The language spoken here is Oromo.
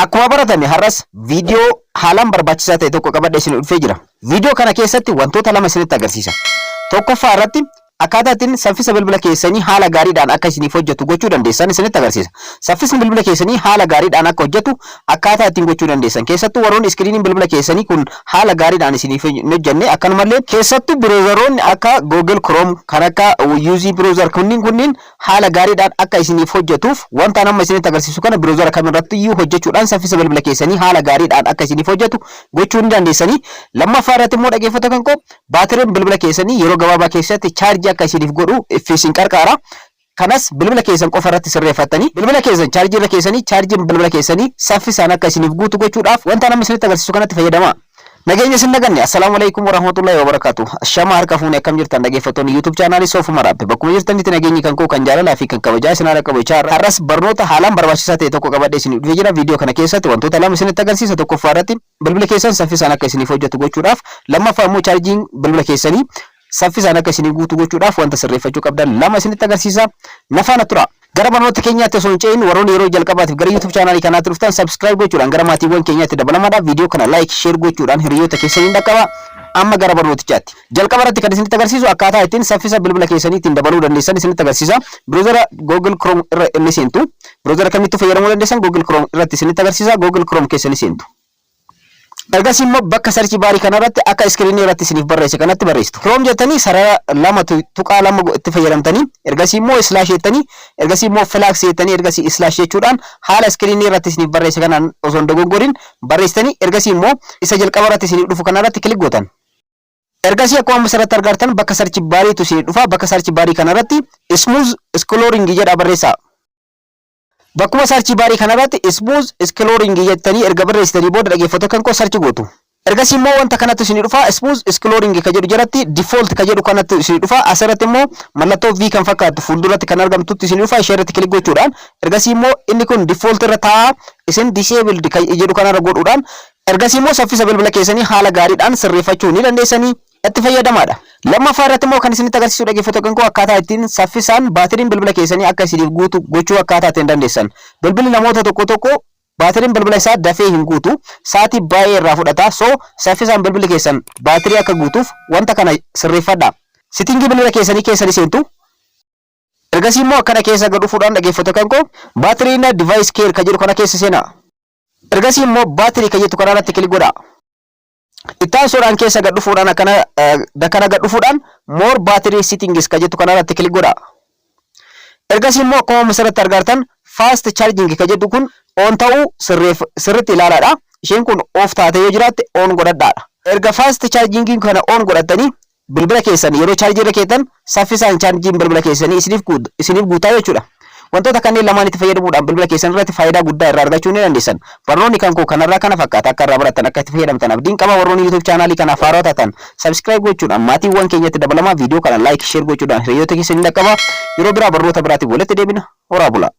Akkuma baratame har'as viidiyoo haalaan barbaachisaa ta'e tokko qabadhee isin dhufee jira. Viidiyoo kana keessatti wantoota lama isinitti agarsiisa. Tokkoffaa irratti akkaataa ittiin saffisa bilbila keessanii haala gaariidhaan akka isiniif hojjetu gochuu dandeessan isinitti agarsiisa. Saffisni bilbila keessanii haala gaariidhaan akka hojjetu akkaataa ittiin gochuu dandeessan, keessattuu warroonni iskiriiniin bilbila keessanii kun haala gaariidhaan isiniif hin hojjenne, akkanumallee keessattuu browseroonni akka Google Chrome, kan akka UC browser kunniin haala gaariidhaan akka isiniif hojjetuuf, wanta amma isinitti agarsiisu kana browsera kamirratti iyyuu hojjechuudhaan saffisa bilbila keessanii haala gaariidhaan akka isiniif hojjetu gochuu ni dandeessanii. Lammaffaa irratti immoo, dhaggeeffattoota kan koo, baatiriin bilbila keessanii yeroo gabaabaa keessatti chaarjii akka isiniif godhu isin qarqaara. Kanas bilbila keessan qofa irratti sirreeffattanii bilbila keessan chaarjii irra keessanii chaarjiin bilbila keessanii saffisaan akka isiniif guutu gochuudhaaf wanta namni isinitti agarsiisu kanatti fayyadama. Nageenya isin daganne. Assalaamu alaikum warahmatullahi wabarakatuh. Ashama, harka fuune, akkam jirtan dhaggeeffattoonni YouTube chaanaalii Soofuma Raabbe? Bakkuma jirtanitti nageenyi kan koo kan jaalalaa fi kan kabajaa isin haala qabu jechaa, har'as barnoota haalaan barbaachisaa ta'e tokko qabadhee isin dhufee jira. Viidiyoo kana keessatti wantoota lama isinitti agarsiisa. Tokkoffaa irratti bilbila keessan saffisaan akka isiniif hojjetu gochuudhaaf, lammaffaa immoo chaarjiin bilbila keessanii saffisaan akka isinii guutu gochuudhaaf wanta sirreeffachuu qabdan lama isinitti agarsiisa. Na faana tura. Gara barnoota keenyaatti osoo hin ce'in, warroonni yeroo jalqabaatiif gara YouTube chaanaalii kanaatti dhuftan subscribe gochuudhaan gara maatiiwwan keenyaatti dabalamaadha. Viidiyoo kana like, share gochuudhaan hiriyoota keessaniin dhaqqaba. Amma gara barnootichaatti. Jalqaba irratti kan isinitti agarsiisu akkaataa ittiin saffisa bilbila keessanii ittiin dabaluu dandeessan isinitti agarsiisa. Browsera Google Chrome irra inni seentu. Browsera kamittuu fayyadamuu dandeessan, Google Chrome irratti isinitti agarsiisa. Google Chrome keessa ni seentu. Ergasii immoo bakka search barii kanarratti akka iskiriinii irratti isiniif barreesse kanatti barreessitu. Chrome jettanii sarara lama tuqaa lama itti fayyadamtanii, ergasii immoo slash jettanii, ergasii immoo flags jettanii, ergasii slash jechuudhaan haala iskiriinii irratti isiniif barreesse kanaan osoo hin dogoggorin barreessitanii, ergasii immoo isa jalqaba irratti isiniif dhufu kanarratti click gootan. Ergasii akkuma asirratti argartan bakka search bariitu isiniif dhufa. Bakka search barii kanarratti "smooth scrolling" jedha barreessaa. Bakkuma search barii kanarratti "smooth scrolling" jettanii erga barreessitanii booda, dhaggeeffattoota kan koo, search gootu. Ergasii immoo wanta kanatti isinii dhufa. "Smooth scrolling" ka jedhu jalatti "default" ka jedhu kanatti isinii dhufa. Asirratti immoo mallattoo V kan fakkaattu fuulduratti kan argamtutti isinii dhufa. Ishee irratti click gochuudhaan ergasii immoo inni kun default irra taa'a, isin disabled ka jedhu kanarra godhuudhaan ergasii immoo saffisa bilbila keessanii haala gaariidhaan sirreeffachuu ni dandeessanii, itti fayyadamaadha. Lammaffaa irratti immoo kan isinitti agarsiisu, dhaggeeffattoota kan koo, akkaataa ittiin saffisaan baatiriin bilbila keessanii akka isiniif guutu gochuu akkaataa ittiin dandeessan. Bilbilli namoota tokko tokko baatiriin bilbila isaa dafee hin guutu, sa'aatii baay'ee irraa fudhata. So saffisaan bilbilli keessan baatirii akka guutuuf wanta kana sirreeffadha. Settingii bilbila keessanii keessanii seentu. Ergasii immoo akkana keessa gad dhufuudhaan, dhaggeeffattoota kan koo, "battery and device care" ka jedhu kana keessa seenaa. Ergasii immoo "battery" ka jettu kana irratti click godhaa. Itti aansuudhaan keessa gad dhufuudhaan akkana dakana gad dhufuudhaan "more battery settings" ka jettu kana irratti click godhaa. Ergasii immoo akkuma asirratti argartan "fast charging" ka jedhu kun on ta'uu sirriitti ilaalaadha. Isheen kun off taatee yoo jiraatte on godhadhaadha. Erga fast charging kana on godhattanii bilbila keessan yeroo chaarjii irra keettan saffisaan chaarjiin bilbila keessanii isiniif guutaa jechuudha. Wantoota kanneen lamaan itti fayyadamuudhaan bilbila keessan irratti faayidaa guddaa irraa argachuu ni dandeessan. Barnoonni kan koo kanarraa kana fakkaata. Akka irraa barattan, akka itti fayyadamtan abdiin qaba. Warroonni YouTube chaanaalii kanaaf haarawaa taatan subscribe gochuudhaan maatiiwwan keenyatti dabalamaa. Viidiyoo kana like, share gochuudhaan hiriyoota keessanii dhaqqaba. Yeroo biraa barnoota biraatiin walitti deebina. Horaa bulaa.